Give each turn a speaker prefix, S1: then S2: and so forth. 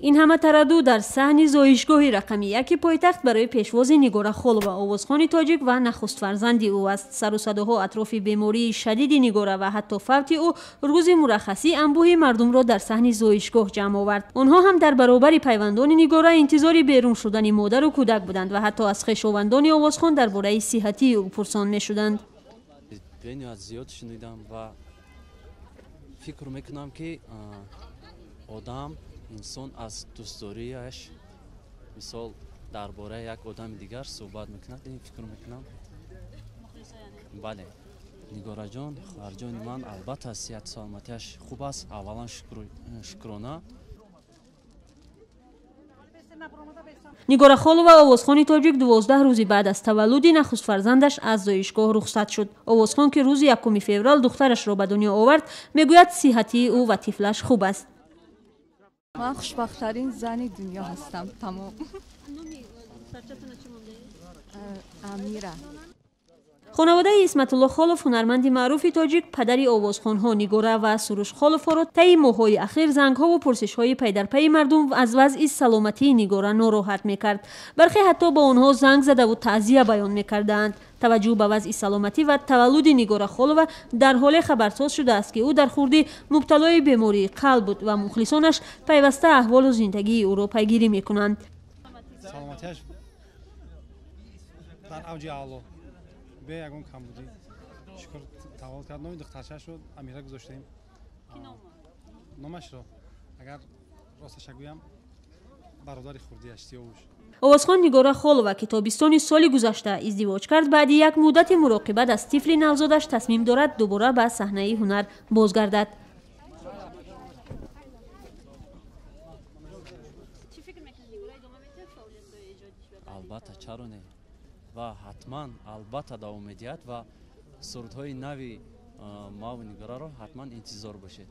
S1: Ин ҳама тараддуд дар саҳни зоишгоҳи рақами яки пойтахт барои пешвози Нигора Холова, овозхони тоҷик ва нахустфарзанди ӯ аст. Сару садоҳо атрофи бемории шадиди Нигора ва ҳатто фавти ӯ рӯзи мураххасӣ анбӯҳи мардумро дар саҳни зоишгоҳ ҷамъ овард. Онҳо ҳам дар баробари пайвандони Нигора интизори берун шудани модару кӯдак буданд ва ҳатто аз хешовандони овозхон дар бораи сиҳатии ӯ пурсон мешуданд.
S2: Бениҳоят зиёд шунидам ва фикр мекунам, ки одам, инсон аз дӯстдориаш, мисол, дар бораи як одами дигар суҳбат мекунад. Ин фикр мекунам, бале, Нигораҷон, хоҳарҷони ман, албатта, сиҳату саломатиаш хуб аст, аввалан шукрона.
S1: Нигора Холова, овозхони тоҷик, 12 рӯзи баъд аз таваллуди нахустфарзандаш аз зоишгоҳ рухсат шуд. Овозхон, ки рӯзи 1 феврал духтарашро ба дунё овард, мегӯяд, сиҳатии ӯ ва тифлаш хуб аст.
S3: Ман хушбахттарин зани дунё ҳастам. Тамом. Амира.
S1: Хонаводаи Исматулло Холов, ҳунарманди маъруфи тоҷик, падари овозхонҳо Нигора ва Суруш Холовҳоро таи моҳҳои ахир зангҳову пурсишҳои пайдарпайи мардум аз вазъи саломатии Нигора нороҳат мекард. Бархе ҳатто ба онҳо занг задаву таъзия баён мекардаанд. Таваҷҷӯҳ ба вазъи саломатӣ ва таваллуди Нигора Холова дар ҳоле хабарсоз шудааст, ки ӯ дар хурдӣ мубталои бемории қалб буд ва мухлисонаш пайваста аҳволу зиндагии ӯро пайгирӣ мекунанд.
S4: Саломатиаш дар авҷи аъло, бе ягон камбудӣ, шукр. Таваллуд кард, номи духтарчаашро Амира гузоштем. Номашро, агар росташа гӯям, бародари хурдиаш Сиёвуш.
S1: Овозхон Нигора Холова, ки тобистони соли гузашта издивоҷ кард, баъди як муддати муроқибат аз тифли навзодаш тасмим дорад дубора ба саҳнаи ҳунар бозгардад.
S2: Албатта, чаро не, ва ҳатман, албатта, давом медиҳад ва сурудҳои нави маву Нигораро ҳатман интизор бошед.